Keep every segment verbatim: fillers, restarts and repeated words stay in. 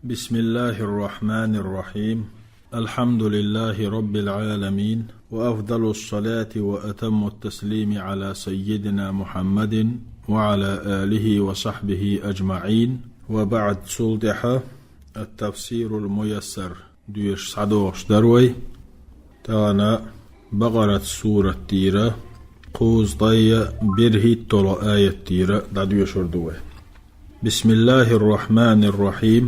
بسم الله الرحمن الرحيم. الحمد لله رب العالمين، وأفضل الصلاة وأتم التسليم على سيدنا محمد وعلى آله وصحبه أجمعين. وبعد، цул тӀехьа التفسير الميسر доьшуш схьадогӀуш дар вай. Тахана Бакъарат сурат тӀера, кхузткъеи берхӀитталгӀа аят тӀера дӀадоьшур ду вай. بسم الله الرحمن الرحيم.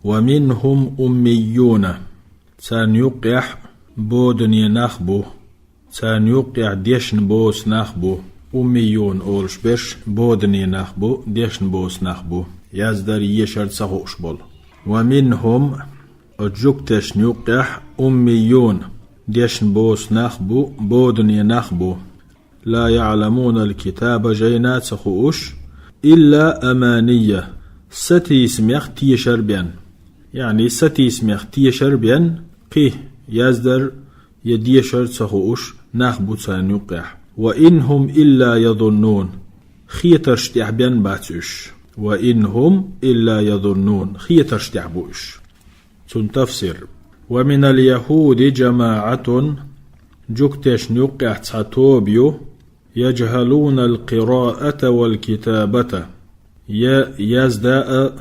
ومنهم أميون. Царна юккъехь бодане нах бу. Царна юккъехь дешна боцу нах бу. Уммиюн олуш берш бодане нах бу, дешна боцу нах бу, яздар, ешар ца хууш болу. ومنهم, оцу жуьгташна юккъехь, أميون, дешна боцу нах бу, бодане нах бу. لا يعلمون الكتاب, жайна а ца хууш, إلا أماني, сатийсамех тешар бен. Яъни сатийсамех тешар бен, кхин яздар я дешар ца хууш нах бу царна юккъехь. وإن هم إلا يظنون, хетарш тӀехь бен бац уьш. وإن هم إلا يظنون, хетарш тӀехь бу уьш. Цуьнан тафсир. ومن اليهود جماعة, жуьгташна юккъехь цхьа тоба ю, يجهلون القراءة والكتابة, я язда а,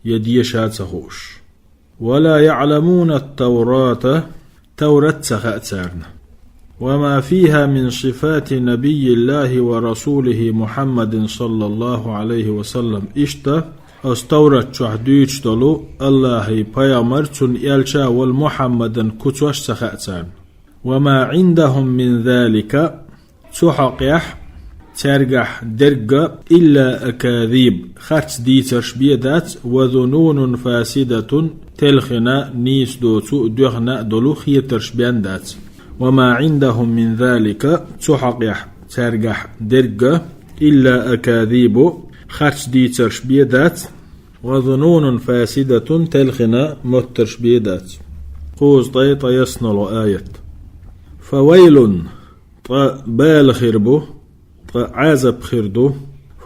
я деша а ца хууш. ولا يعلمون التوراة, Таврат ца хаьа царна. وما فيها من صفات نبي الله ورسوله محمد صلى الله عليه وسلم, иштта оцу Таврат чохь дуьйцуш долу АллахӀан пайхамар, цуьнан элча волу Мухьаммадан куцаш ца хаьа царна. وما عندهم من ذلك, цу хьокъехь, цаьргахь дерг а, إلا أكاذيب, харц дийцарш бен дац, وظنون فاسدة, телхина, нийса доцу, доьхна а долу хетарш бен дац. وما عندهم من ذلك, цу хьокъехь, цаьргахь дерг а, إلا أكاذيب, харц дийцарш бен дац, وظنون فاسدة, телхина моттарш бен дац. Кхузткъеи ткъайоьсналгӀа аят. فويل, ткъа бала хир бу, ткъа Ӏазап хир ду.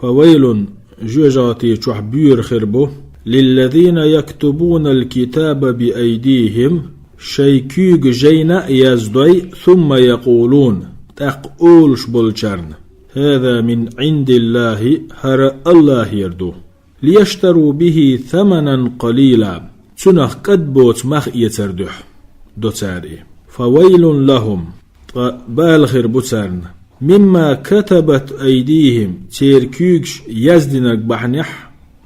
فويل, жоьжахати чохь боьра хир бу. للذين يكتبون الكتاب بأيديهم, шайн куьйга жайна а яздой, ثم يقولون, тӀаккха олуш болчарна: هذا من عند الله, хӀара АллахӀера ду. ليشتروا به ثمنا قليلا, цунах кӀад боцу мах эцар дуьхьа до цара и. فويل لهم, ткъа бала хир бу царна, مما كتبت أيديهم, церан куьйгаш яздинарг бахьанехь,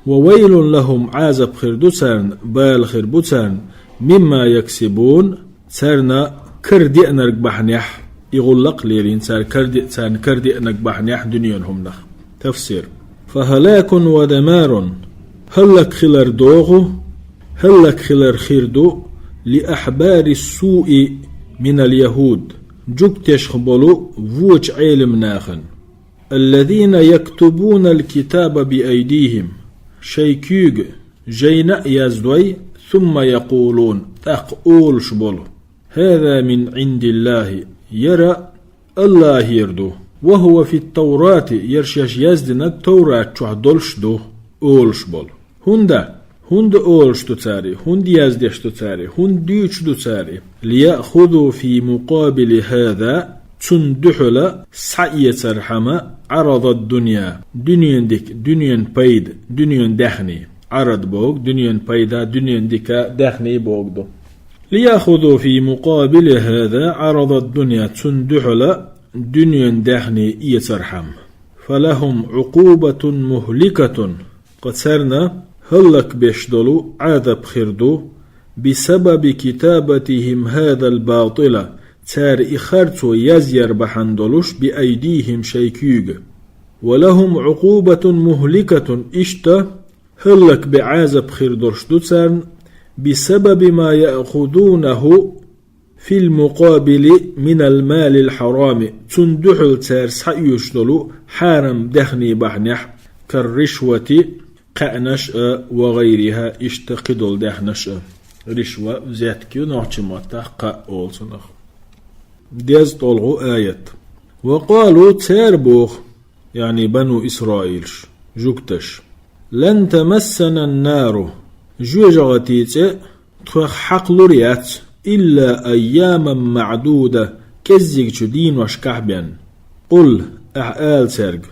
وويل لهم, Ӏазап хир ду царна, бала хир бу царна, مما يكسبون, царна кара деанарг бахьанехь, и гӀуллакх лелийна цара кара де-, царна кара деанарг бахьанехь дуьненан хӀуманах. Тафсир. فهلاك ودمار, хӀаллакхилар догӀу, хӀаллакхилар хир ду, لأحبار السوء من اليهود, жуьгташха болу вочу Ӏелам нахана. الذين يكتبون الكتاب بأيديهم, шайн куьйга жайна а яздой, ثم يقولون, тӀаккха олуш болу: هذا من عند الله, яра АллахӀера ду, وهو في التوراة, яра шаьш яздинарг Таврат чохь долуш ду, олуш болу. ХӀунда? ХӀунда олуш ду цара и? ХӀунда яздеш ду цара и? ХӀунда дуьйцуш ду цара и? ليأخذوا في مقابل هذا, цунна дуьхьала схьаэцархьама, عرض الدنيا, дуьненан дика, дуьненан пайда, дуьненан даьхни. Ӏарад боху дуьненан пайда, дуьненан дика, даьхни боху ду. ليأخذوا في مقابل هذا عرض الدنيا, цунна дуьхьала дуьненан даьхни эцархьама. فلهم عقوبة مهلكة, ткъа царна хӀаллакбеш долу Ӏазап хир ду, بسبب كتابتهم هذا الباطل, цара и харцо язъяр бахьана долуш, بأيديهم, шайн куьйга. ولهم عقوبة مهلكة, иштта хӀаллакбе Ӏазап хир долуш ду царна, بسبب ما يأخذونه في المقابل من المال الحرام, цунна дуьхьал цара схьаоьцуш долу хьарам даьхни бахьанехь, كالرشوة, кхаьънаш а, وغيرها, иштта кхидолу даьхнаш а. Ришва, взятки, нохчийн маттахь кхаъ олу цунах. ДезткъолгӀа аят. وقالوا, цара боху, яъни Бану Исраилаш, жуьгташ: لن تمسنا النار, жоьжахати цӀе тхох хьакхалур яц, илла айяман маӀдуда, кӀеззигчу дийношкахь бен. Къул, ахь ала цаьрга: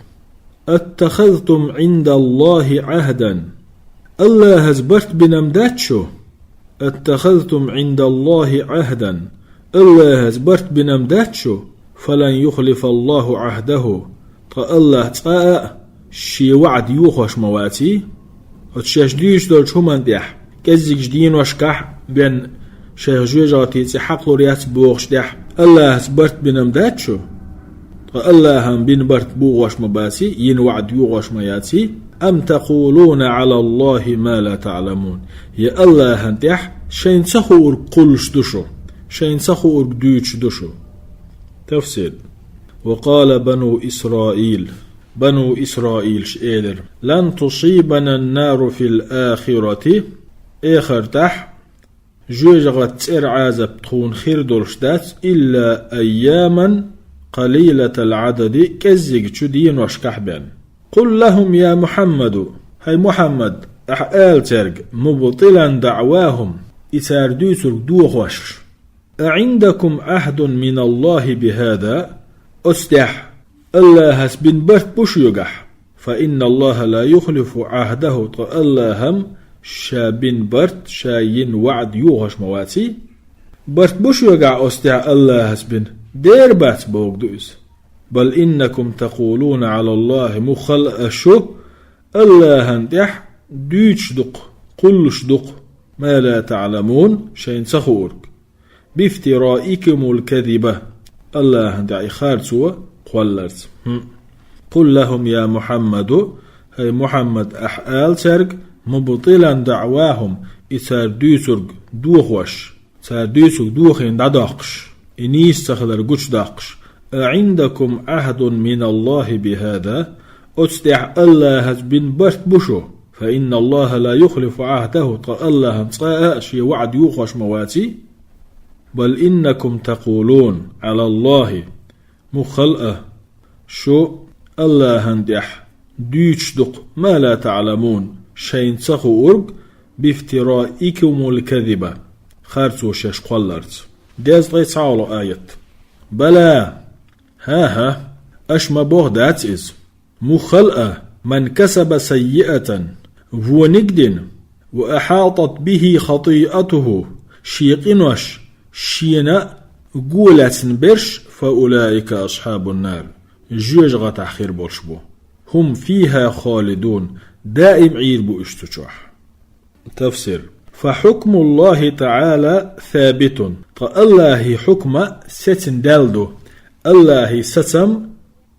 «Аттахазтум Ӏиндаллахи Ӏахдан». Аллахьас барт бина-м дац шу? «Аттахазтум Ӏиндаллахи Ӏахдан». Аллахьас барт бина-м дац шу? «Фалан юхлифаллаху Ӏахдаху». Ткъа Аллахь цкъа а шен ваӀда йохош ма ваций? Оцу шаьш дуьйцуш долчу хӀуманна тӀехь, кӀеззигчу дийношкахь бен шайх жоьжахати цӀе хьакхалур яц бохуш тӀехь, Аллахьас барт бина-м дац шу? Ткъа Аллахьа-м бина барт бохош ма баций, йина ваӀда йохош ма яций? «Ам такулуна Ӏалаллахи ма ла таӀламун». Я Аллахьан тӀехь шайна ца хуург кхуллуш ду шу, шайна ца хуург дуьйцуш ду шу? Тафсир. Ва къала бану Исраил. Бану Исраилаш элира: «Лан тусибана ан-нару фил ахирати». Эхартахь жоьжахати цӀера Ӏазап тхуна хир долуш дац, илла айяман къалилатал Ӏадади, кӀеззигчу дийношкахь бен. Къул лахум, я Мухьаммаду, хӀай Мухьаммад, ахь ала цаьрга, мубтилан даӀвахум, и цара дуьйцург дохош: «АӀиндакум Ӏахдун миналлахи бихада?» Оцу тӀехь Аллахьас бина барт бу шуьгахь? «Фа инналлаха ла юхлифу Ӏахдаху», ткъа Аллахьа-м ша бина барт, ша йина ваӀда йохош ма ваций? Барт бу шуьгахь оцу тӀехь Аллахьас бина? Дера бац, бохург ду иза. «Бал иннакум такулуна Ӏалаллахи», муххал а шу Аллахьан тӀехь дуьйцуш ду-кх, кхуллуш ду-кх, «ма ла таӀламун», шайна ца хуург. «Бифтираикумул казиба», Аллахьан тӀехь и харцо кхолларца. ХӀм. Къул лахум, я Мухьаммаду, хӀай Мухьаммад, ахь ала цаьрга, мубтилан даӀвахум, и цара дуьйцург дохош, цара дуьйцург дохийна дӀадоккхуш, и нийса ца хилар гучудоккхуш: «АӀиндакум Ӏахдун миналлахи бихада?» Оцу тӀехь Аллахьас бина барт бу шу? «Фа инналлаха ла юхлифу Ӏахдаху», ткъа Аллахьа-м цкъа а шен ваӀда йохош ма ваций? «Бал иннакум такулун Ӏалаллахи», муххал а шу Аллахьан тӀехь дуьйцуш ду-кх, «ма ла таӀламун», шайна ца хуург, «бифтираикумул казиба», харцо шаьш кхолларца. Дезткъе цхьалгӀа аят. Бала, хӀан-хӀа, аша ма-бохху дац иза. Муххал а, ман касаба саййиатан, вониг дина, ва ахьатӀат бихи хатӀиатуху, шен къинош шена го лаьцна берш, фа улаика асхьабун нар, жоьжахатахь хир болуш бу. ХӀум фиха холидун, даим Ӏийр бу уьш цу чохь. Тафсир. Фа хьукмуллахи таӀала сабитун. Ткъа Аллахьи хьукма сецна даьлла ду. Аллахьи сацам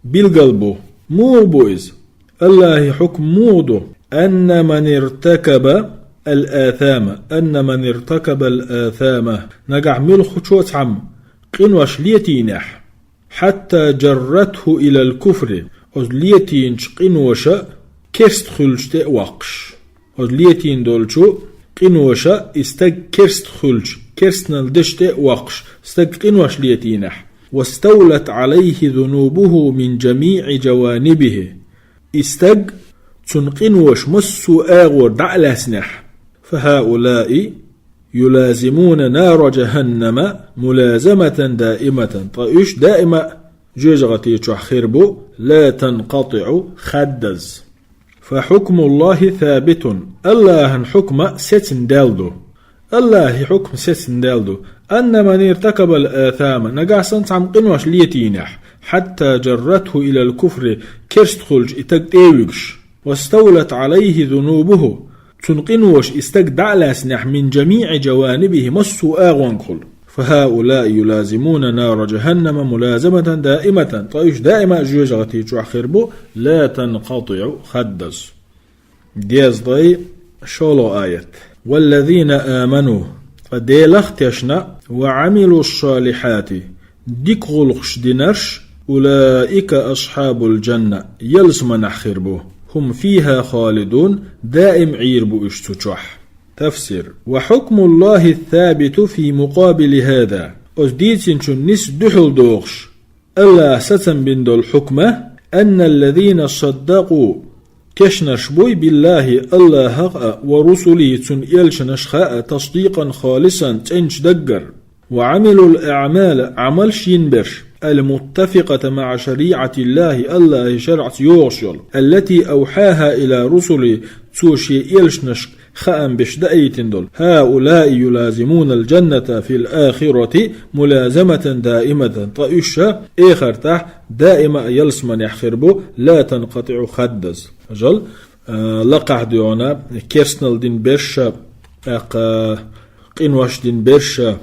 билгал бу. Муха бу иза? Аллахьи хьукм муха ду? Анна ман иртакаба ал-атама. Анна ман иртакаба ал-атама. Нагахь муьлххачо цхьамма къинош летийнехь, хьатта жарратху илал куфри, оцу летийначу къиноша керста хуьлучу тӀе а воккхуш. Оцу летийна долчу къиноша и стаг керста хуьлучу, керстанал дечу тӀе а воккхуш, стаг къинош летийнехь, ваставлат Ӏалайхи зунубуху мин жамиӀи жаванибихи, и стаг цунна къиноша массо а агӀор дӀа а лаьцнехь, фахаулаи юлазимуна нара жаханнама мулазаматан даиматан. Ткъа уьш даима а жоьжахати чохь хир бу, ла танкъатиӀу, хаддаза. Фа хьукмуллахи сабитун. Аллахьан хьукма сецна даьлла ду. Аллахьи хьукма сецна даьлла ду. Анна ман иртакабал атама. Нагахь санна цхьамма къинош летийнехь, хьатта жарратху илал куфри, керста хуьлучу и стаг тӀе а вуьгуш. Ваставлат Ӏалайхи зунубуху. Цунна къиноша и стаг дӀа а лаьцнехь, мин жамиӀи жаванибихи, массо а агӀонгахула. Фахаулаи юлазимуна нара жаханнама мулазаматан даиматан. Ткъа уьш даима а жоьжахати чохь хир бу, ла танкъатиӀу, хаддаза. Дезткъе шолгӀа аят. Валлазина аману, ткъа Делах а тешна, ва Ӏамилуссалихьати, дика гӀуллакхаш динарш, улаика асхьабул жанна, ялсаманехь хир бу, хӀум фиха холидун, даим Ӏийр бу уьш цу чохь. Тафсир. Ва хьукмуллахи сабиту фи мукъабили хада. Оцу дийцинчун нис дуьхьал дохуш, Аллахьа сацам бина долу хьукма, анналлазина саддакъу Тешнарш буй, بالله, Аллахах а, ورسله, цун элчанашха а, تصديقا خالصا, цӀенача даггара. وعملوا الأعمال, Ӏамалш йина берш, المتفقة مع شريعة الله, Аллахьа шарӀаца йогӀуш йола, التي أوحاها إلى رسله, цо шен элчанашка хаам беш даийтина долу. هؤلاء يلازمون الجنة في الآخرة ملازمة دائمة, ткъа уьш ша эхартахь даима а ялсаманехь хир бу, لا تنقطع, хаддаза. Жал, а, лакхахь дуьйхьана керстанал дина берш ша, тӀаккха къинош дина берш ша,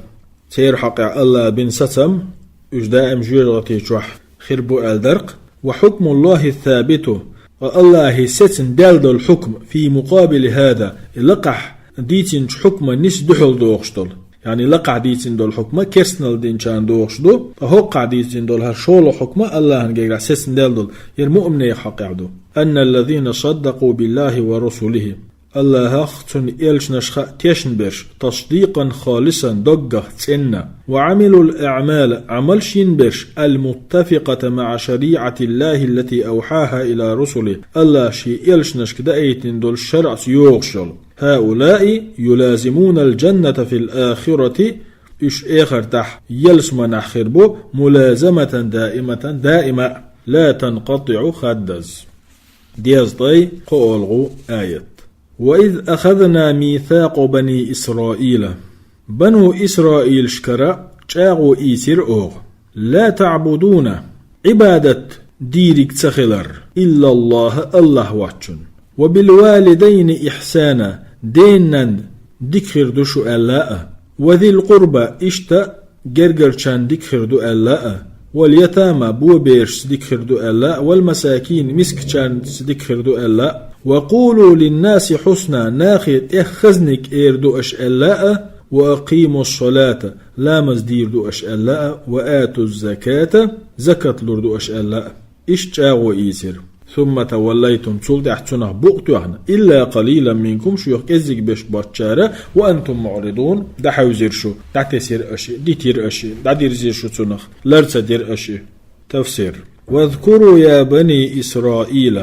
церан хьокъехь Аллахьа бина сацам, уьш даим жоьжахати чохь хир бу аьлла даркх. وحكم الله الثابت, ткъа Аллахьа сецна даьлла долу хьукма, في مقابل هذا, и лакхахь дийцинчу хьукма нис дуьхьал дохуш долу. Яъни лакхахь дийцина долу хьукма керстанал динчарна дохуш ду, ткъа хӀокхахь дийцина долу хӀара шолгӀа хьукма Аллахьан гергахь сецна даьлла долу, яра муъминех хьокъехь ду. أن الذين صدقوا بالله ورسله, Аллахах, цуьнан элчанашха а тешна берш, تصديقا خالصا, доггах, цӀена, وعملوا الأعمال, Ӏамалш йина берш, المتفقة مع شريعة الله التي أوحاها إلى رسله, Аллахьа шен элчанашка даийтина долу шарӀаца йогӀуш йолу, هؤلاء يلازمون الجنة في الآخرة, уьш эхартахь ялсаманехь хир бу, ملازمة دائمة, даима а, لا تنقطع, хаддаза. Дезткъеи кхоалгӀу аят. وإذ أخذنا ميثاق بني إسرائيل, Бану Исраилшкара чӀагӀо ийцира оха, لا تعبدون, Ӏибадат дийриг ца хилар, إلا الله, Аллахь воцчунна, وبالوالدين إحسانا, денан дика хир ду шу аьлла а, وذي القربى, иштта гергарчарна дика хир ду аьлла а, واليتامى, боберашца дика хир ду аьлла а, والمساكين, мискачарца дика хир ду аьлла а, وقولوا للناس حسنا, нахе тӀех хазаниг эр ду аша аьлла а, وأقيموا الصلاة, ламаз дийр ду аша аьлла а, وآتوا الزكاة, закат лур ду аша аьлла а. Иштта чӀагӀо ийцира. ثم توليتم, цул тӀаьхьа цунах букъ тоьхна, إلا قليلا منكم, шух кӀеззиг берш боцчара, وأنتم معرضون, дӀахьевзира шу, дӀатесира аша, дитира аша, дӀадирзира шу цунах, лар ца дира аша. Тафсир. واذكروا يا بني إسرائيل,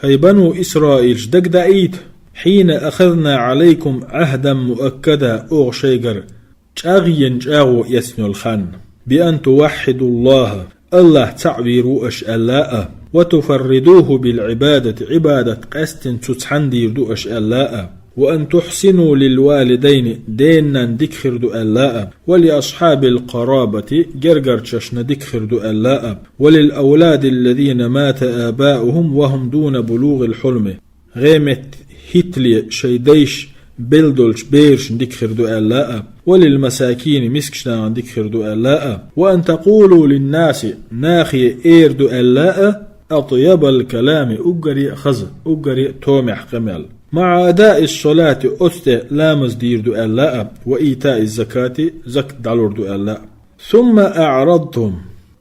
хӀай Бану Исраилш, дагадаийта, حين أخذنا عليكم عهدا مؤكدا, оха шайгара чӀагӀйина чӀагӀо эцна йолу хан, بأن توحدوا الله, Аллахь цхьаъ вийр ву аша аьлла а, وتفردوه بالعبادة, Ӏибадат къаьстина цу цхьанна дийр ду аша аьлла а, وأن تحسنوا للوالدين, денан дика хир ду аьлла а, ولأصحاب القرابة, гергарчашна дика хир ду аьлла а, وللأولاد الذين مات آباؤهم وهم دون بلوغ الحلم, гӀеметтан хӀиттале шайн дайша белла долчу берашна дика хир ду аьлла а, وللمساكين, мискачу нахана дика хир ду аьлла а, وأن تقولوا للناس, нахе эр ду аьлла а, أطيب الكلام, уггаре а хаза, уггаре а томехь къамел, مع أداء الصلاة, оцу тӀе ламаз дийр ду аьлла а, وإيتاء الزكاة, закат дӀалур ду аьлла а. ثم أعرضتم,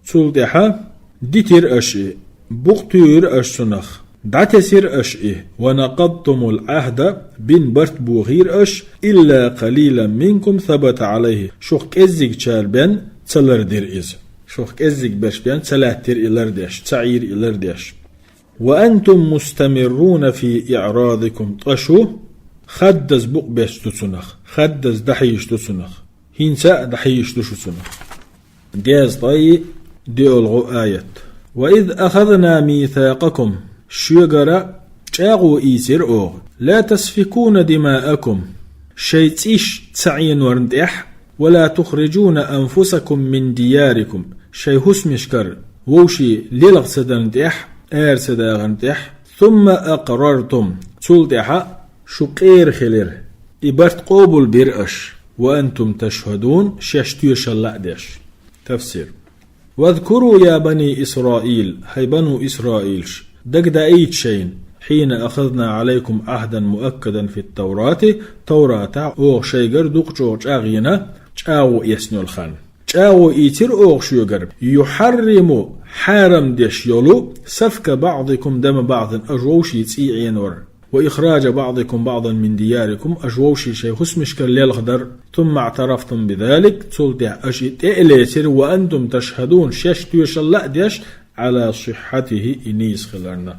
цул тӀаьхьа дитира аша и, букъ туьйхира аша цунах, дӀатесира аша и, ونقضتم العهد, бина барт бохийра аша, إلا قليلا منكم ثبت عليه, шух кӀеззигчара бен ца лардира иза. Шух кӀеззиг берш бен ца лаьттира и лардеш, ца Ӏийра и лардеш. وأنتم مستمرون في إعراضكم, ткъа шу хаддаза букъ беш ду цунах, хаддаза дӀахьийзаш ду цунах. ХӀинца а дӀахьийзаш ду шу цунах. Дезткъеи доьалгӀу аят. وإذ أخذنا ميثاقكم, шуьгара чӀагӀо ийцира оха, لا تسفكون دماءكم, шайн цӀиш ца Ӏенорна тӀехь, ولا تخرجون أنفسكم من دياركم, шайн хӀусамашкара вовшийн лелха ца дарна тӀехь, ара ца дахарна тӀехь, ثم أقررتم, цул тӀаьхьа шу къера хилира, и барт къобал бира аша, وأنتم تشهدون, шаьш тоьшалла а деш. Тафсир. واذكروا يا بني إسرائيل, хӀай Бану Исраилш, дагадаийта шайна, حين أخذنا عليكم عهدا مؤكدا في التوراة, Тавратахь оха шайгара дукха чӀогӀа чӀагӀйина, чӀагӀо эцна йолу хан. ЧӀагӀо ийцира оха шуьгара, يحرم, хьарам деш йолу, سفك بعضكم دم بعض, аша вовшийн цӀий Ӏенор. وإخراج بعضكم بعضا من دياركم, аша вовшийн шайн хӀусамашкара лелхадар, ثم اعترفتم بذلك, цул тӀаьхьа аша и тӀе а лецира, وأنتم تشهدون, шаьш тоьшалла а деш, على صحته, и нийса хиларна.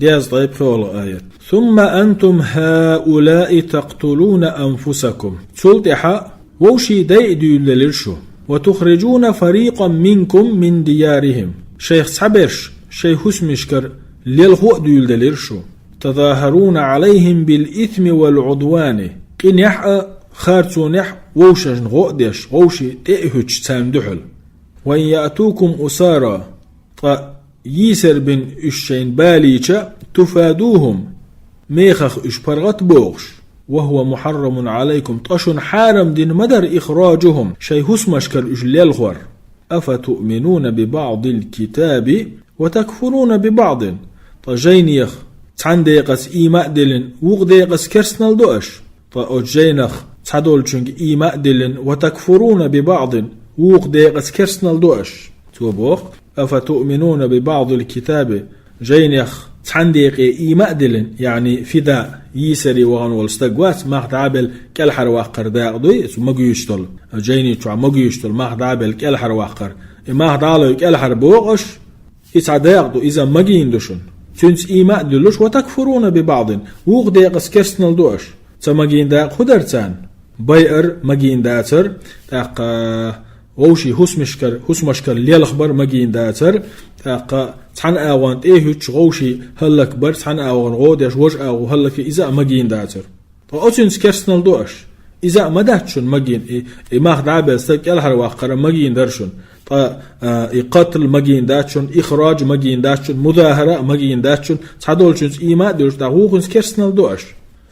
Дезткъе пхоьалгӀа аят. «ثم أنتم هؤلاء تقتلون أنفسكم». Цул тӀаьхьа вовшийн дайа дуьйладелира шу. «وتخرجون فريقا منكم من ديارهم». Шайх цхьаберш шайн хӀусамашкара лелхо а дуьйладелира шу. «تظاهرون عليهم بالإثم والعدوان». Къинехь а, харцонехь а вовшашна гӀо а деш, вовшийн тӀе а хӀуьттуш царна дуьхьал. «وإن يأتوكم أسارى». Ткъа йийсар бина уьш шайна балийча, «تفادوهم», мехах уьш паргӀатбохуш, «وهو محرم عليكم», ткъа шуна хьарам дина ма дара, «إخراجهم», шайн хӀусамашкара уьш лелхор. «أفتؤمنون ببعض الكتاب وتكفرون ببعض». Ткъа жайнех цхьана декъаца ийман а диллина, вукху декъаца керстанал до аша? Ткъа оцу жайнах цхьадолчуьнга ийман а диллина, «وتكفرون ببعض», вукху декъаца керстанал до аша? Цо боху: «أفتؤمنون ببعض الكتاب», жайнех цхьана декъе ийман а диллина, яъни фида, йийсаре вахана волу стаг вац, мах дӀа а белла кӀелхьарваккхар дакъа дуй, оцу магийчу долу, жайни чохь магийчу долу мах дӀа а белла кӀелхьарваккхар. И мах дӀа а лой кӀелхьарбоху аша, и цхьа дакъа ду, иза магийна ду шуна. Цуьнца ийман а дуьллуш, «وتكفرون ببعض», вукху декъаца керстанал до аша. Ца магийна дакъа хӀун дара царна? Байар магийна дацара, тӀаккха вовшийн хӀусамашкара, хӀусамашкара лелхабар магийна дацара, тӀаккха цхьана агӀонна тӀе а хӀуьттуш, вовшийн хӀаллакбар, цхьана агӀонна гӀо деш, важа агӀо хӀаллакъяр, иза а магийна дацара. Ткъа оцуьнца керстанал до аша? Иза а ма дац шуна магийна, и, и мах дӀа а белла стаг кӀелхьарваккхар а магийна дара шуна. Ткъа, а, и къатл магийна дац шуна, ихраж магийна дац шуна, музахара а магийна дац шуна, цхьадолчуьнца ийман а дуьллуш, тӀаккха вукхуьнца керстанал до аша?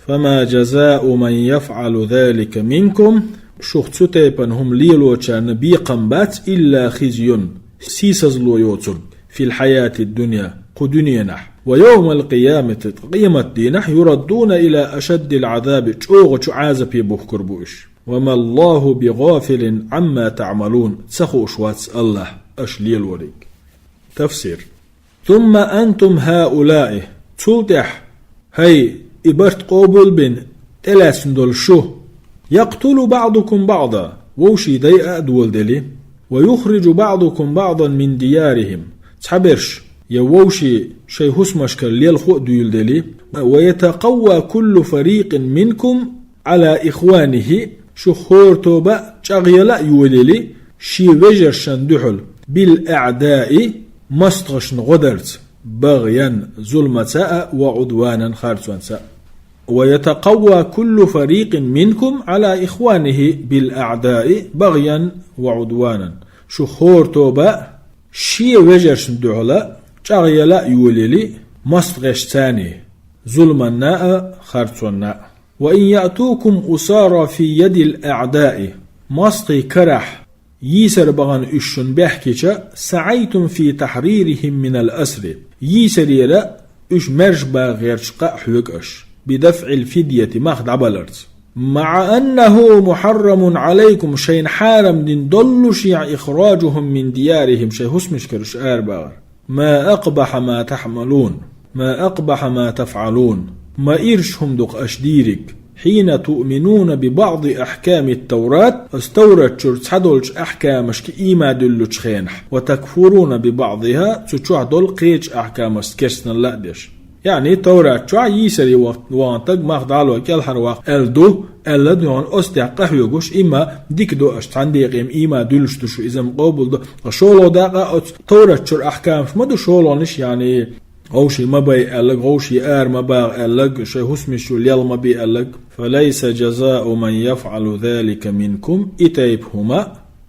«فما جزاء من يفعل ذلك منكم», шух цу тайпана хӀума лелочарна бекхам бац, «إلا خزي», сийсазло йоцург, «في الحياة الدنيا», кху дуьненахь, «ويوم القيامة», ткъа къематдийнахь, «يردون إلى أشد العذاب», чӀогӀачу Ӏазапе бухкур бу уьш. «وما الله بغافل عما تعملون», ца хууш вац АллахӀ аша лелориг. Тафсир. «ثم أنتم هؤلاء», цул тӀаьхьа, хӀай, и барт къобалбина тӀелаьцна долу шу, «يقتل بعضكم بعضا», вовшийн дайа а доладели, «ويخرج بعضكم بعضا من ديارهم», цхьаберш я вовшийн шайн хӀусамашкара лелхо а дуьйладели, «ويتقوى كل فريق منكم على إخوانه», шух хӀора тоба а чӀагӀъяла а йолаели, шен вежаршна дуьхьал, «بالأعداء», мостагӀашна гӀо дарца, «بغيا», зуламаца а, «وعدوانا», харцонца а. «ويتقوى كل فريق منكم على إخوانه بالأعداء بغيا وعدوانا». Шух хӀора тоба а шен вежаршна дуьхьал чӀагӀъяла а йолаели, мостагӀашца а, зуламанна а, харцонна а. «وإن يأتوكم أسارى في يد الأعداء», мостагӀийн карахь йийсар бахана уьш шуна баьхкича, «سعيتم في تحريرهم من الأسر», йийсарера уьш маьрша багӀа гӀерташ къа а хьоьгу аша, «بدفع الفدية», мах дӀабаларца. «مع أنه محرم عليكم», шайна хьарам дина доллушехь, «إخراجهم من ديارهم», шайн хӀусамашкара уьш арабагӀар. «ما أقبح ما تحملون، ما أقبح ما تفعلون». Ма ирча хӀума ду-кх аша дийриг. «حين تؤمنون ببعض أحكام التوراة», оцу Таврат чуьра цхьадолчу ахькамашка ийман дуьллучу хенахь, «وتكفرون ببعضها», цу чохь долу кхечу ахькамашца керстаналла а деш. Яъни Таврат чохь йийсаре вахана стаг мах дӀа а лой кӀелхьарваккха аьлла ду, аьлла ду хьуна, оцу тӀехь къахьоьгуш, и ма дика ду аша, цхьана декъе-м ийман дуьллуш ду шу, иза-м къобал ду. Ткъа шолгӀа дакъа оцу Таврат чуьра ахькамаш ма ду шолгӀанаш, яъни вовшийн ма бай аьлларг, вовшийн ара ма багӀа аьлларг, шайн хӀусамаш чу лелха ма бе аьлларг. «فليس جزاء من يفعل ذلك منكم», и тайпа хӀума,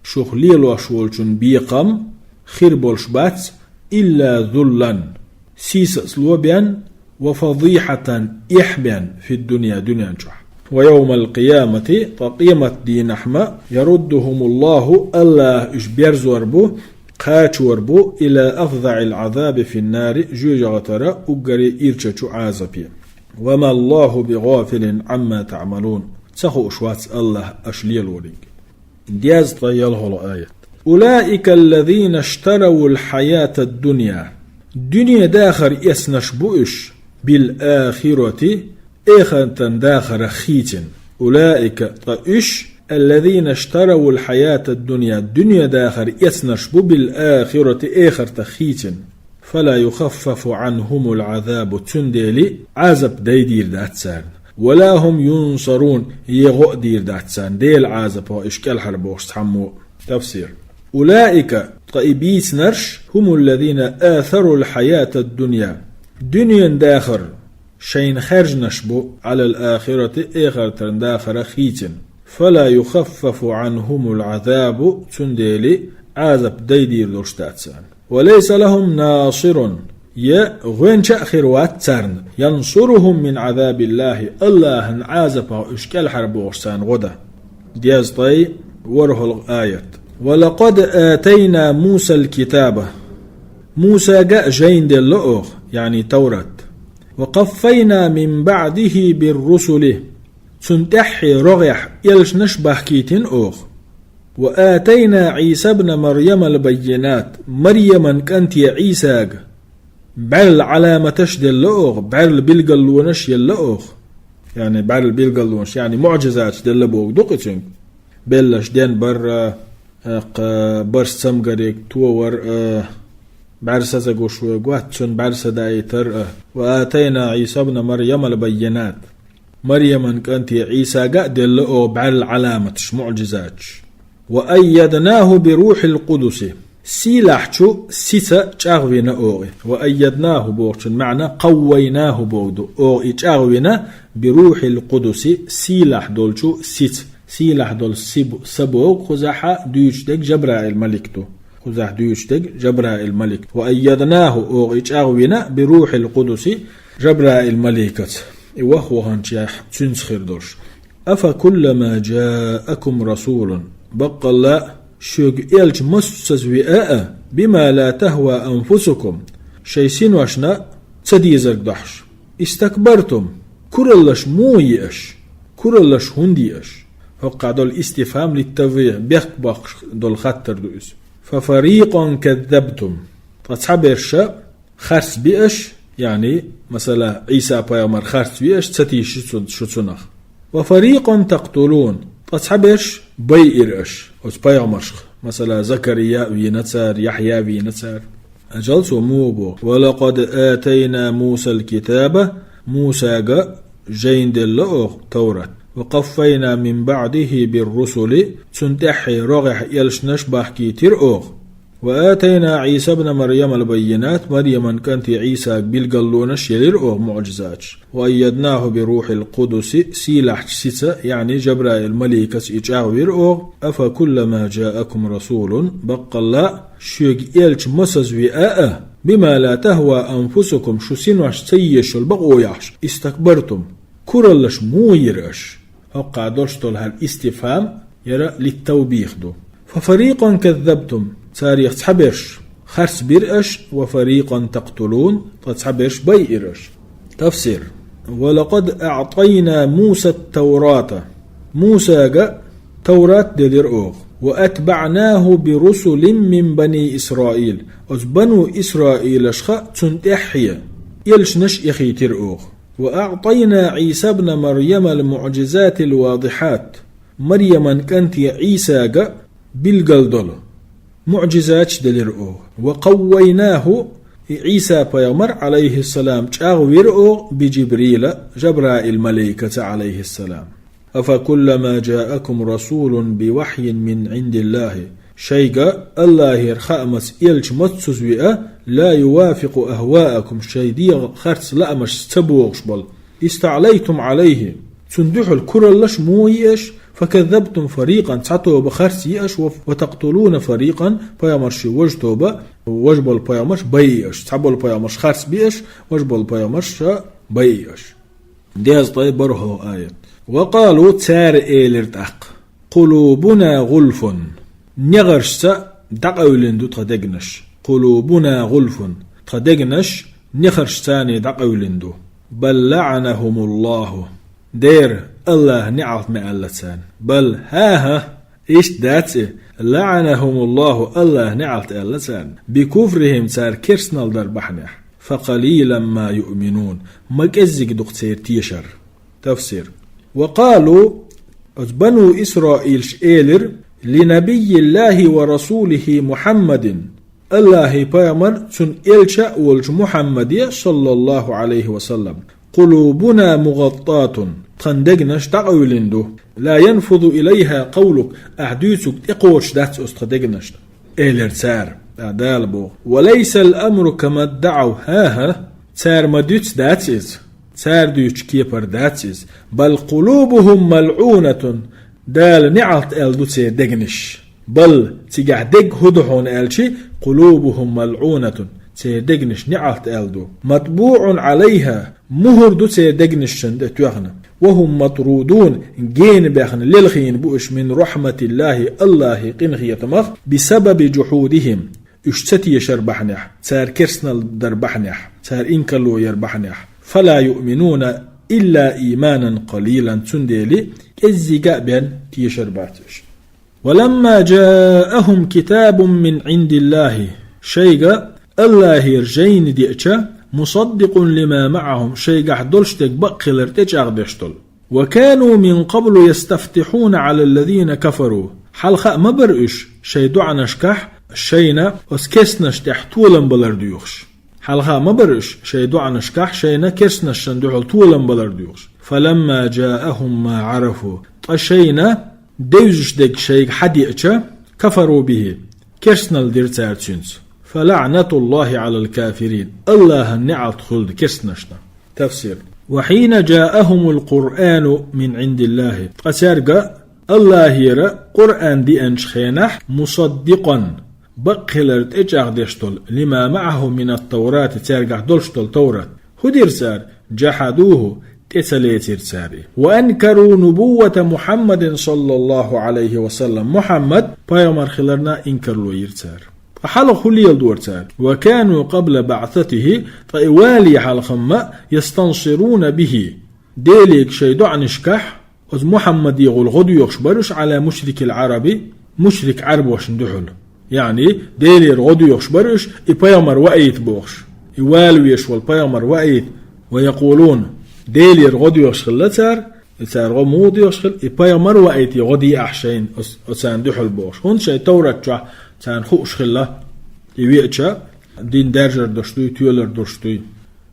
шух лелош волчун бекхам хир болуш бац, «إلا ذلا», сийсазло бен, «وفضيحة», эхь бен, «في الدنيا», дуьнен чохь. «ويوم القيامة», ткъа къематдийнахь ма, «يردهم الله», АллахӀа уьш берзор бу, кхачор бу, «إلى أفظع العذاب في النار», жоьжахатара уггаре ирчачу Ӏазапе. «وما الله بغافل عما تعملون», ца хууш вац АллахӀ аша лелориг. Дезткъе ялхолгӀа аят. «أولئك الذين اشتروا الحياة الدنيا». Дуьне дахар эцнарш бу уьш, «بالآخرة», эхартан дахарах хийцина. «أولئك», ткъа уьш, «الذين اشتروا الحياة الدنيا», дуьне дахар эцнарш бу, «بالآخرة», эхартах хийцина. فلا يخفف عنهم العذاب, цундела Ӏазап дайдийр дац царна. ولا هم ينصرون, е гӀо а дийр дац царна, Делан Ӏазапах уьш кӀелхьарбохуш цхьаммо а. Тафсир. أولئك, ткъа и бийцинарш, هم الذين آثروا الحياة الدنيا, дуьненан дахар шайна хаьржинарш бу, على الآخرة, эхартан дахарах хийцина. فلا يخفف عنهم العذاب, цундела Ӏазап дайдийр долуш дац царна. وليس لهم ناصر, е гӀоьнча а хир вац царна, ينصرهم من عذاب الله, АллахӀан Ӏазапах уьш кӀелхьарбохуш царна гӀо дан. Дезткъе ворхӀалгӀа аят. ولقد آتينا موسى الكتاب, Мусага а жайна делла оха, яъни Таврат. وقفينا من بعده بالرسل, цунна тӀаьххье рогӀехь элчанаш бахкийтина оха. وآتينا عيسى ابن مريم البينات, Марьяман кӀанте Ӏийсага бӀаьрла Ӏаламаташ делла оха, бӀаьрла билгалонаш елла оха. Яъни бӀаьрла билгалонаш, яъни муӀжизаташ делла бохург ду-кх и цуьнга. Беллаш денбар а, кху барс цамгариг товар а, бӀаьрса ца гуш верг вац, цунна бӀаьрса даийтар а. وآتينا عيسى ابن مريم البينات. Марьяман кӀанте Ӏийсага а делла оха бӀаьрла Ӏаламаташ, муӀжизаташ. وأيدناه بروح القدس. Сийлахьчу сица чӀагӀвина оха. وأيدناه бохучун маьӀна قويناه бохург ду. Оха и чӀагӀвина بروح القدس, сийлахь долчу сица. Сийлахь долу сиб-, са боху кхузахьа дуьйцуш дерг Жабраил малик ду. Кхузахь дуьйцуш дерг Жабраил малик. وأيدناه, оха и чӀагӀвина بروح القدس, Жабраил маликаца. И ваха-ваханчех цуьнца хир долуш. أفكلما جاءكم رسول, баккъалла а, шуьга элча массаза виа а, بما لا تهوى أنفسكم, шайн синошна ца дезарг дохьуш. استكبرتم, кураллаш муха йи аша? Кураллаш хӀунда йи аша? ХӀокхахь долу истифхам литтавбих, бехк боккхуш долу хаттар ду иза. ففريقا كذبتم, ткъа цхьаберш харц би аша, яъни, масала, Ӏийса-пайхамар харц ви аша, ца тийша шу цу-, шу цунах. وفريقا تقتلون, ткъа цхьаберш байира аша оцу пайхамаршка, масала, Закария а вийна цара, Яхьъя а вийна цара. Ажал цо муха боху: ولقد آتينا موسى الكتاب, Мусага жайна делла оха Таврат. وقفينا من بعده بالرسل, цунна тӀаьххье рогӀехь элчанаш бахкийтира оха. وآتينا عيسى ابن مريم البينات, Марьяман кӀанте Ӏийсага билгалонаш елира оха, муӀжизаташ. وأيدناه بروح القدس, сийлахьчу сица, яъни Жабраил маликаца и чӀагӀвира оха. أفكلما جاءكم رسول, баккъалла а, шуьга элча масаза виа а, بما لا تهوى أنفسكم, шу синош ца езаш йолу бакъо яхьаш, استكبرتم, кураллаш муха йира аша? ХӀокхахь долуш долу хӀара истифхам, яра литтавбих ду. ففريقا كذبتم, царех цхьаберш харц бира аша, وفريقا تقتلون, ткъа цхьаберш байира аша. Тафсир. ولقد أعطينا موسى التوراة, Мусага Таврат делира оха. وأتبعناه برسل من بني إسرائيل, оцу бану Исраилашха цунна тӀаьххье элчанаш эхийтира оха. وأعطينا عيسى ابن مريم المعجزات الواضحات, Марьяман кӀанте Ӏийсага билгал долу муӀжизаташ делира оха. وقويناه, и Ӏийса-пайхамар, عليه السلام, чӀагӀвира оха, بجبريل, Жабраил маликаца, عليه السلام. أفكلما جاءكم رسول بوحي من عند الله, шайга АллахӀера хаамца элча массаза виа, لا يوافق أهواءكم, шайн дегӀан харц лаамашца ца богӀуш болу, استعليتم عليه, цунна дуьхьал кураллаш муха йи аша? فكذبتم فريقا, цхьа тоба харц йи аша, و-, وتقتلون فريقا, пайхамаршийн важа тоба, важа болу пайхамарш байи аша, цхьаболу пайхамарш харц би аша, важа болу пайхамарш байи аша. Дезткъе бархӀо аят. وقالوا, цара элира тӀаккха: قلوبنا غلف, негӀаршца дӀакъевлина ду тхан дегнаш. قلوبنا غلف, тхан дегнаш негӀаршца дӀакъевлина ду. بل لعنهم الله, дера, АллахӀа неӀалт ма аьлла царна. بل, хӀан-хӀа, иштта дац и, لعنهم الله, АллахӀа неӀалт аьлла царна, بكفرهم, цара керстанал дар бахьанехь. فقليلا ما يؤمنون, ма кӀеззиг ду-кх церан тешар. Тафсир. وقالوا, оцу бану Исраилаш элира, لنبي الله ورسوله محمد, Аллахьи пайхамар цун элча а волчу Мухьаммаде, саллаллаху Ӏалайхи ва саллам. «Къулубуна мугъаттатун», тхан дегнаш дӀакъевлина ду. «Ла янфузу илайха къавлук», ахь дуьйцург тӀекхочуш дац оцу тхан дегнашна, элира цара. ТӀаккха Дала боху: «Ва лайсал амру кама ддаӀав». ХӀан-хӀа, цара ма-дуьйццу дац иза. Цара дуьйцучу кепара дац иза. «Бал къулубухум малъунатун». Дала неӀалт аьлла ду церан дегнаш. «Бал», цигахь дерг хӀун ду хьуна аьлча, «къулубухум малъунатун», церан дегнаш неӀалт аьлла ду. «МатбуӀун Ӏалайха», мухӀар ду церан дегнашна тӀе тоьхна. «Ва хум матрудун», гена баьхна, лелхийна бу уьш, «мин рахьматиллахи», Аллахьи къинхетамах, «бисабаби жухьудихим», уьш ца тешар бахьанехь, цара керстанал дар бахьанехь, цара инкарло яр бахьанехь. «Фала юъминуна илла ийманан къалилан», цундела кӀеззига а бен тешар бац уьш. «Ва ламма жаахум китабун мин Ӏиндиллахи», шайга Аллахьера жайна деача, «мусаддикъун лима маӀахум», шайгахь долуш дерг бакъ хилар тӀечӀагӀдеш долу. «Ва кану мин къаблу ястафтихьуна Ӏалаллазина кафару». Хьалха а ма бара уьш шайн доӀанашкахь шайна оцу керстанаш тӀехь толам балар доьхуш. Хьалха а ма бара уьш шайн доӀанашкахь шайна керстанашна дуьхьал толам балар доьхуш. «Фаламма жаахум ма Ӏарафу». Ткъа шайна девзаш дерг шайга хьадеача, «кафару бихи», керстанал дира цара цуьнца. «ФалаӀнатуллахи Ӏалал кафирин», Аллахьан неӀалт хуьлда керстанашна. Тафсир. «Ва хьина жаахумул Къуръану мин Ӏиндиллахи». Ткъа цаьрга Аллахьера Къуръан деанчу хенахь, «мусаддикъан», бакъ хилар тӀечӀагӀдеш долу, «лима маӀахум минат-таврати», цаьргахь долуш долу Таврат. ХӀун дира цара? «Жахьадуху», тӀе ца лецира цара и. «Ва анкару нубуввата Мухьаммадин саллаллаху Ӏалайхи ва саллам», Мухьаммад пайхамар хиларна инкарло йира цара. Ткъа хьалха хӀун леладора цара? «Ва кану къабла баъсатихи», ткъа и вале хьалха-м, «ястансируна бихи», Деле шайн доӀанашкахь, оцу МухьаммадегӀула гӀо доьхуш бара уьш, «Ӏала мушрикил Ӏараби», мушрик Ӏарбошна дуьхьал. Яъни, Делера гӀо доьхуш бара уьш, и пайхамар ваийта бохуш. И вала веш волу пайхамар ваийта. «Ва якъулун», Делера гӀо доьхуш хилла цара, и цара гӀо муха доьхуш хилла, и пайхамар ваийта, и гӀо де ахь шайна, оц-, оцарна дуьхьал бохуш. ХӀунда шайн Таврат чохь царна хууш хилла, и веача, дин даьржар долуш дуй, тоьлар долуш дуй.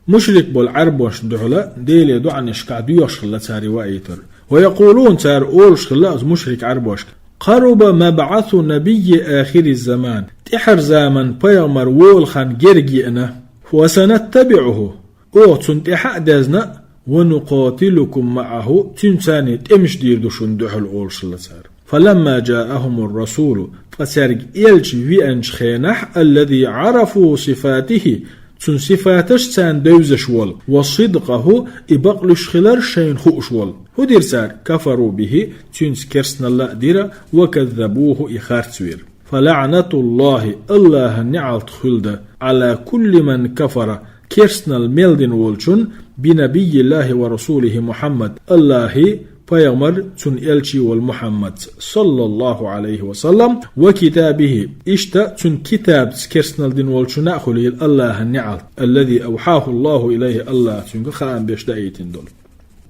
Мушрик болу Ӏарбошна дуьхьала Деле доӀанашкахь доьхуш хилла цара и ваийтар. «Ва якъулун», цара олуш хилла оцу мушрик Ӏарбошка: «Къаруба мабъасу набийи ахири заман». ТӀаьхьара заман пайхамар волу хан герга еана. «Ва санаттабиӀуху». Оха цунна тӀаьхьа а дезна, «ва нукъатилукум маӀаху», цуьнца царна тӀемаш дийр ду шуна дуьхьал олуш хилла цара. «Фаламма жаахумур расулу», ткъа цаьрга элча веанчу хенахь, «аллази Ӏарафу сифатихи», цун сифаташ царна девзаш волу, «ва сидкъаху», и бакълуьйш хилар шайна хууш волу. ХӀун дира цара? «Кафару бихи», цуьнца керстаналла а дира, «ва каззабуху», и харцвира. «ФалаӀнатуллахи», Аллахьан неӀалт хуьлда, «Ӏала кулли ман кафара», керстанал мел дина волчун, «бинабийиллахи ва расулихи Мухьаммад», Аллахьи, пайхамар, цун элчи волу Мухьаммадца, саллаллаху Ӏалайхи ва саллам, «ва китабихи», иштта цун китабца керстанал дина волчунна а хуьлийла Аллахьан неӀалт, «аллази авхьахуллаху илайхи», Аллахьа цуьнга хаам беш даийтина долу.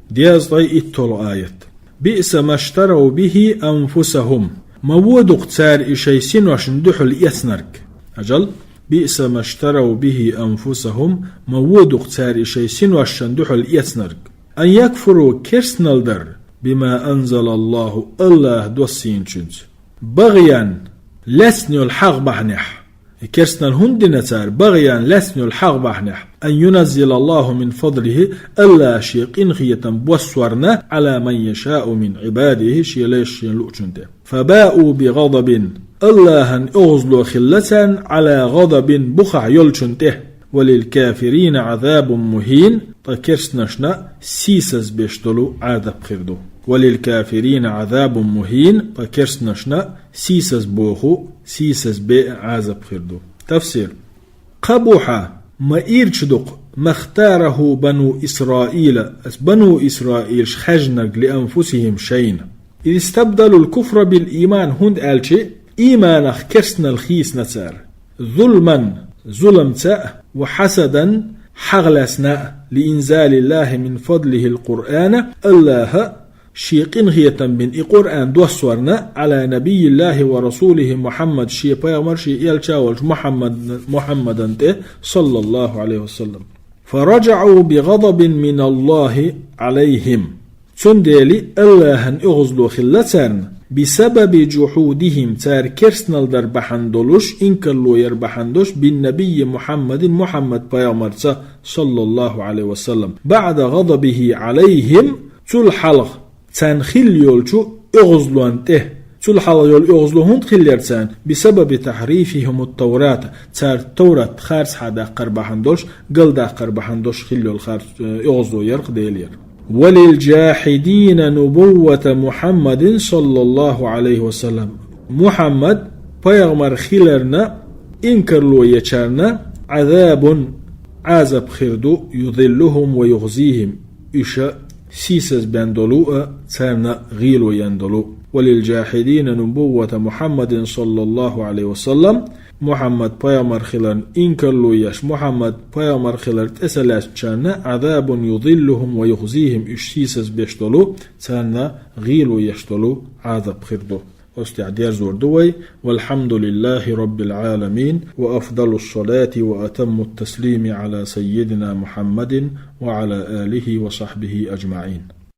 Дезткъе итталгӀа аят. «Биъса маштарав бихи анфусахум». Ма вон ду-кх цара и шайн синошна дуьхьал эцнарг. Хьажал, «биъса маштарав бихи анфусахум», ма вон ду-кх цара и шайн синошна дуьхьал эцнарг. «Ан якфуру», керстанал дар, «бима анзалаллаху», Аллахьа доссийначуьнца. «БагӀян», лаьцна йолу хьагӀ бахьанехь. И керстанал хӀунда дина цара? «БагӀян», лаьцна йолу хьагӀ бахьанехь. «Ан юназзилаллаху мин фадлихи», Аллахьа шен къинхетам боссорна, «Ӏала ман яшаъу мин Ӏибадихи», шен лайшна шена луучун тӀе. «Фабаъу би гӀадабин», Аллахьан оьгӀазло хилла царна, «Ӏала гӀадабин», бухахь йолчун тӀе. «Ва лил кафирина Ӏазабун мухӀин», ткъа керстанашна сийсаз беш долу Ӏазап хир ду. «Ва лил кафирина Ӏазабун мухӀин», ткъа керстанашна сийсаз боху, сийсаз беа Ӏазап хир ду. Тафсир. «Къабухьа», ма ирча ду-кх, «махтараху бану Исраила», ас бану Исраилаш хаьжнарг, «лианфусихим», шайна. «Истабдалул куфра бил ийман», хӀунда аьлча ийманах керстанал хийцина цара. «Зулман», зуламца а, «ва хьасадан», хьагӀ лаьцна а, «лиинзалиллахи мин фадлихил Къуръана», Аллахьа шен къинхетам бина и Къуръан доссорна, على نبي الله ورسوله محمد, шен пайхамар, шен элча волчу Мухьаммад-, Мухьаммадан тӀе, صلى الله عليه وسلم. فرجعوا بغضب من الله عليهم. Цундела Аллахьан оьгӀазло хилла царна, بسبب جحودهم, цара керстанал дар бахьана долуш, инкарло яр бахьана долуш, بالنبي محمد, Мухьаммад пайхамарца, صلى الله عليه وسلم, بعد غضبه عليهم, цул хьалха царна хилла йолчу оьгӀазлонна тӀе. Цул хьалха йолу оьгӀазло хӀунда хиллера царна? بسبب تحريفهم التوراة, цара Таврат харцахьа даккхар бахьана долуш, галдаккхар бахьана долуш хилла йолу харц-, э, оьгӀазло яр-кх Делера. وللجاحدين نبوة محمد صلى الله عليه وسلم. Мухьаммад пайхамар хиларна инкарло ечарна عذاب, Ӏазап хир ду, يذلهم ويخزيهم, уьш сийсаз бен долу а, царна гӀело ян долу. وللجاحدين نبوة محمد صلى الله عليه وسلم, Мухьаммад пайхамар хиларна инкарло еш, Мухьаммад пайхамар хилар тӀе ца лаьцначарна عذاب يذلهم ويخزيهم, уьш сийсаз беш долу, царна гӀело еш долу Ӏазап хир ду. Оцу тӀехь дерзор ду вай. والحمد لله رب العالمين، وأفضل الصلاة وأتم التسليم على سيدنا محمد وعلى آله وصحبه أجمعين.